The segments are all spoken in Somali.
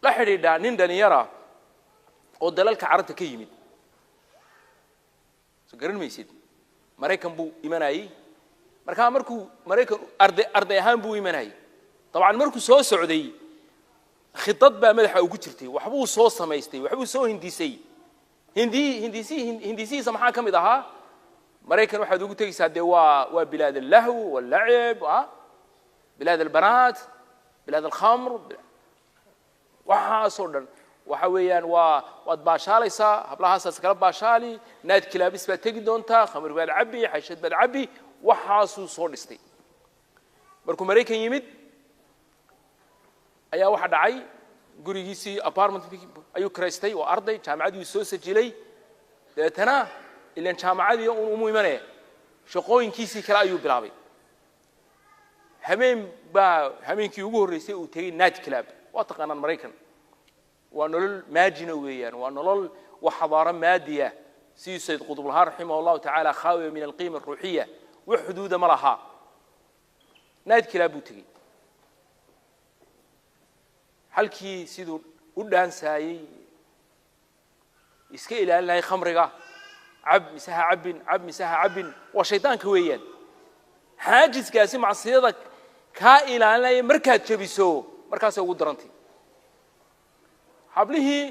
La xidhiidhaa nin dhalinyara oo dalalka Carabta ka yimid, soo garan maysid, Maraykan buu imanayey. Markaa markuu Maraykan arday ahaan buu imanayey. Dabcan markuu soo socday khidad baa madaxa ugu jirtay, waxbuu soo samaystay, waxbuu soo hindisay. Hindisihiisa maxaa ka mid ahaa? Maraykan waxaad ugu tegaysaa dee waa bilaad allahw wallacib, bilaad albanaat, bilaad alkhamr, waxaasoo dhan. Waxa weeyaan waad baashaalaysaa, hablahaasaas kala baashaali, night clubs baad tegi doontaa, khamr baad cabbi, xashad baad cabbi. Waxaasuu soo dhistay. Markuu Maraykan yimid ayaa waxa dhacay, gurigiisii apartment ayuu kiraystay. Waa arday, jaamacadii soo sajilay. Dabeetana ilan jaamacadii un umu imanaya, shaqooyinkiisii kale ayuu bilaabay. Habeen baa habeenkii ugu horreysay uu tegey night club. Waa taqaanaan, Maraykan waa nolol maajina weeyaan, waa nolol, waa xadaaro maadiya, sidii Sayd Qutb lahaa raximah Allahu tacaala, khaawiya min alqiima aruuxiya, wax xuduuda ma laha. Night club buu tegey. Halkii siduu u dhaansaayey, iska ilaalinayay khamriga, cab mise ha cabbin, cab mise ha cabbin, waa shaydaanka weeyaan. Xaajiskaasi macsiyada kaa ilaalinaya markaad jebiso, markaasay ugu darantay. Hablihii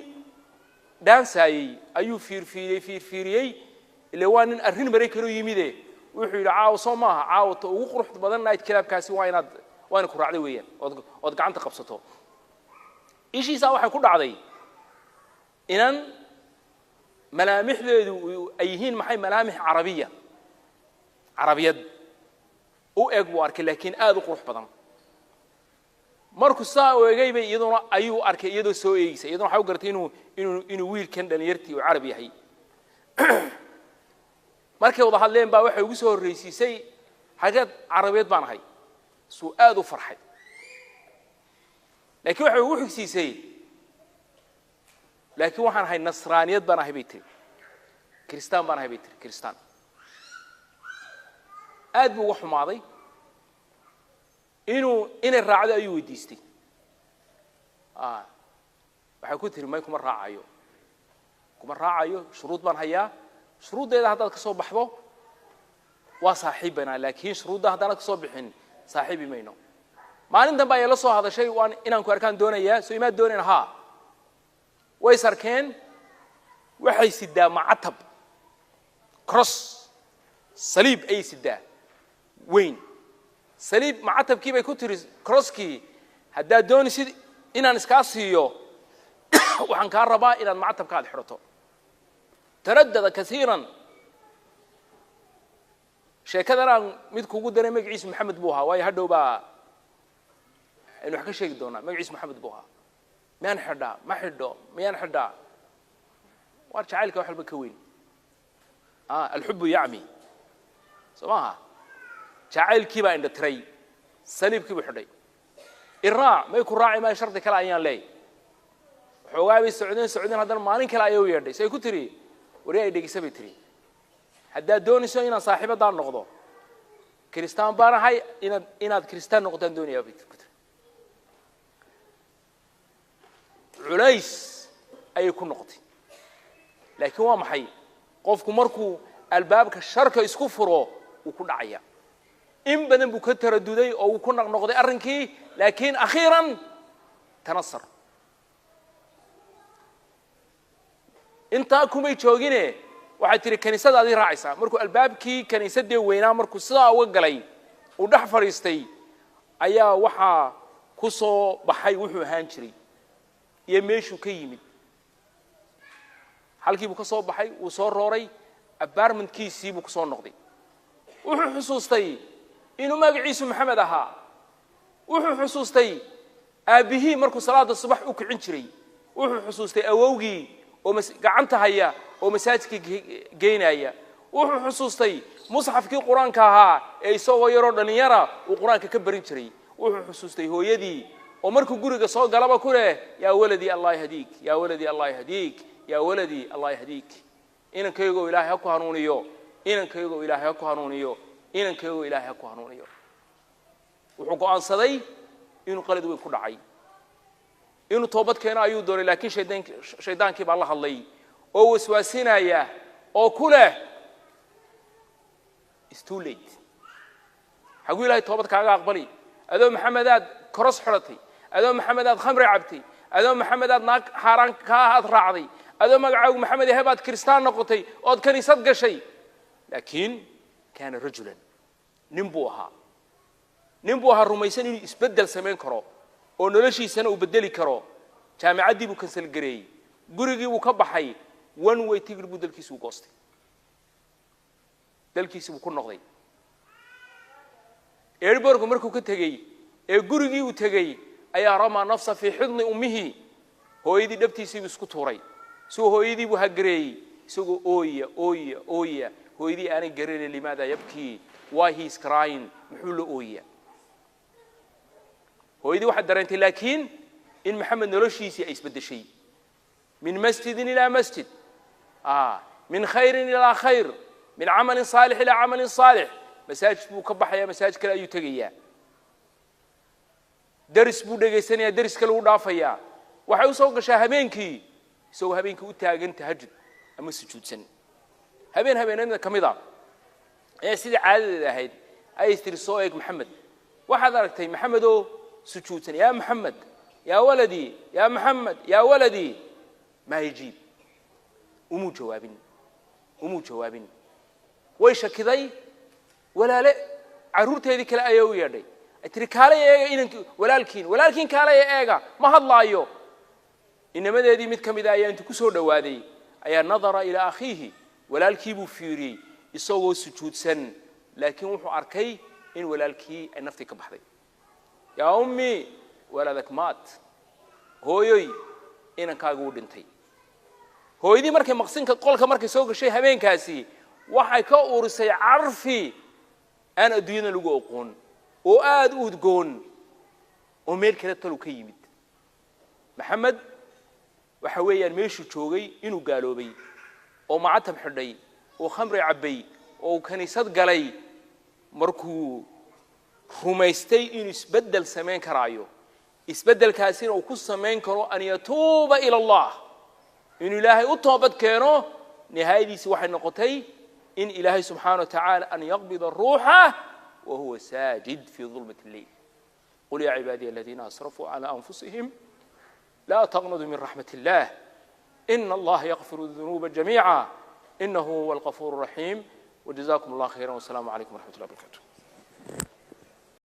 dhaansaayey ayuu fiirfiiriyey, fiirfiiriyey. Ile waa nin arrin Maraykanoo yimide. Wuxuu yidhi, caawa soo maaha, caawata ugu qurux badan night clubkaasi waa inaad ku raacday weeyaan, ood gacanta qabsato. Ishiisaa waxay ku dhacday inan malaamixdeedu ay yihiin maxay? Malaamix carabiya, carabiyad u eg buu arkay, laakiin aada u qurux badan. Markuu saa u egaybay, iyaduna ayuu arkay iyadoo soo eegeysa. Iyaduna waxay u garatay inuu wiilkan dhalinyartii uu Carab yahay. Markay wada hadleen baa waxay ugu soo horraysiisay, xageed Carabeed baan ahay. Suu aada u farxay, laakiin waxay ugu xigsiisay, laakiin waxaan ahay nasraaniyad baan ahay bay tiri, Kiristaan baan ahay bay tiri, Kiristaan. Aad buu uga xumaaday. Inay raacdo ayuu weydiistay. Waxay ku tiri, may, kuma raacayo, kuma raacayo, shuruud baan hayaa, shuruuddeeda haddaad ka soo baxdo waa saaxiib baynaa, laakiin shuruudda haddaanad ka soo bixin saaxiibi mayno. Maalin dambe ayay la soo hadashay, waan inaan ku arkaan doonayaa, soo imaad doonayn? Haa. Way is arkeen. Waxay sidaa macatab, cross, saliib ayay sidaa weyn, saliib. Macatabkii bay ku tiri, crosskii, haddaad doonaysid inaan iskaa siiyo, waxaan kaa rabaa inaad macatabkaad xidhato. Taraddada kasiiran. Sheekadan aan mid kugu daray, magaciisu Maxamed buu ahaa, waayo hadhow baa aynu wax ka sheegi doonaa. Magaciisu Maxamed buu ahaa. Miyaan xidhaa? Ma xidho? Miyaan xidhaa? Waar jacaylka wax walba ka weyn. Alxubu yacmi, soo maaha? Jacaylkii baa indha tiray, saliibkii buu xidhay. Iraac, may, ku raaci maayo, shardi kale ayaan leey. Waxoogaa bay socdeen, socdeen, haddana maalin kale ayay u yeedhay. Say ku tiri, wari ay dhegeysa bay tiri, haddaad doonayso inaan saaxiibaddaan noqdo, Kiristaan baan ahay, inaad Kiristaan noqotaan doonayaa bay ku tiri. Culays ayay ku noqotay, laakiin waa maxay? Qofku markuu albaabka sharka isku furo wuu ku dhacaya. In badan buu ka taraduday oo uu ku noqnoqday arrinkii, laakiin akhiiran tanasar. Intaa kumay joogine, waxay tihi, kaniisada adii raacaysaa. Markuu albaabkii kaniisadii weynaa markuu sidaa uga galay, uu dhex fadhiistay, ayaa waxaa ku soo baxay wuxuu ahaan jiray iyo meeshuu ka yimid. Halkii buu ka soo baxay, wuu soo rooray, apartmentkiisii buu ku soo noqday. Wuxuu xusuustay inuu magaciisu Maxamed ahaa. Wuxuu xusuustay aabbihii markuu salaada subax u kicin jiray. Wuxuu xusuustay awowgii oo gacanta haya oo masaajidka geynaya. Wuxuu xusuustay musxafkii Qur-aanka ahaa ee isagoo yaroo dhallinyara uu Qur-aanka ka barin jiray. Wuxuu xusuustay hooyadii oo markuu guriga soo galaba ku leh, yaa waladii Allah yahdiik, yaa waladii Allah yahdiik, yaa waladii Allah yahdiik, inankayagoo Ilaahay ha ku hanuuniyo, inankayagoo Ilaahay ha ku hanuuniyo, inankayagoo Ilaahay ha ku hanuuniyo. Wuxuu go'aansaday inuu qalad weyn ku dhacay. Inuu toobad keeno ayuu doonay, laakiin shaydaankii baa la hadlay oo waswaasinaya oo ku leh "It's too late. Xaguu Ilahay toobad kaaga aqbali? Adoo Maxamedaad koros xidhatay, adoo Maxamed aad khamri cabtay, adoo Maxamed aad naag xaaraan kaa aad raacday, adoo magacaagu Maxamed yahay baad kiristaan noqotay ood kaniisad gashay." Laakiin kaana rajulan, nin buu ahaa, nin buu ahaa rumaysan inuu isbeddel samayn karo oo noloshiisana uu bedeli karo. Jaamicaddii buu cancel gareeyey, gurigii buu ka baxay, one way ticket buu dalkiisi u goostay, dalkiisi buu ku noqday. Airportku markuu ka tegey ee gurigii uu tegey ayaa ramaa nafsa fii xidni ummihi, hooyadii dhabtiisii buu isku tuuray. Isagoo hooyadii buu hagareeyey, isagoo ooya, ooya, ooya. Hooyadii aanay garanayn limaada yabkii, why he is crying, muxuu la ooya. Hooyadii waxay dareentay laakiin in Maxamed noloshiisii ay isbeddeshay, min masjidin ilaa masjid, min khayrin ilaa khayr, min camalin saalix ilaa camalin saalix. Masaajid buu ka baxayaa, masaajid kale ayuu tegayaa, deris buu dhegaysanayaa, deris kale u dhaafayaa. Waxay u soo gashaa habeenkii isagoo habeenkii u taagan tahajud ama sujuudsan. Habeen habeenada ka mid a ee sidii caadadeeda ahayd ayay tiri, "Soo eeg Maxamed." Waxaad aragtay Maxamed oo sujuudsan. "Yaa Maxamed, yaa waladii, yaa Maxamed, yaa waladii." Maa yajiib, umuu jawaabin, umuu jawaabin. Way shakiday. Walaale carruurteedii kale ayaa u yeedhay, ay tiri, "Kaalaya, eega inanki walaalkiin, walaalkiin, kaalaya eega, ma hadlaayo." Inamadeedii mid ka mida ayaa intuu ku soo dhowaaday ayaa nadara ilaa akhiihi, walaalkii buu fiiriyey isagoo sujuudsan, laakiin wuxuu arkay in walaalkii ay naftii ka baxday. "Yaa ummi, waladak maat. Hooyoy, inankaagu wuu dhintay." Hooyadii markay maqsinka qolka markay soo gashay habeenkaasi, waxay ka urisay carfi aan adduunyada lagu aqoon oo aada u udgoon oo meel kale talu ka yimid. Maxamed waxa weeyaan meeshuu joogay inuu gaaloobay oo macatab xidhay oo khamri cabbay oo uu kaniisad galay, markuu rumaystay inuu isbeddel samayn karaayo, isbeddelkaasina uu ku samayn karo an yatuuba ila Allah, inuu Ilaahay u toobad keeno. Nihaayadiisi waxay noqotay in Ilaahay subxaana wa tacaala an yaqbida ruuxa wa huwa saajid fi dulmat lleyl. Qul yaa cibaadiya aladiina asrafuu calى anfusihim laa taqnaduu min raxmat illah, ina allaha yakfiru dunuuba jamiica, inahu huwa algafuur raxiim. Wajazakum allah khayra, wasalaamu calaykum waraxmat ullah barakatu.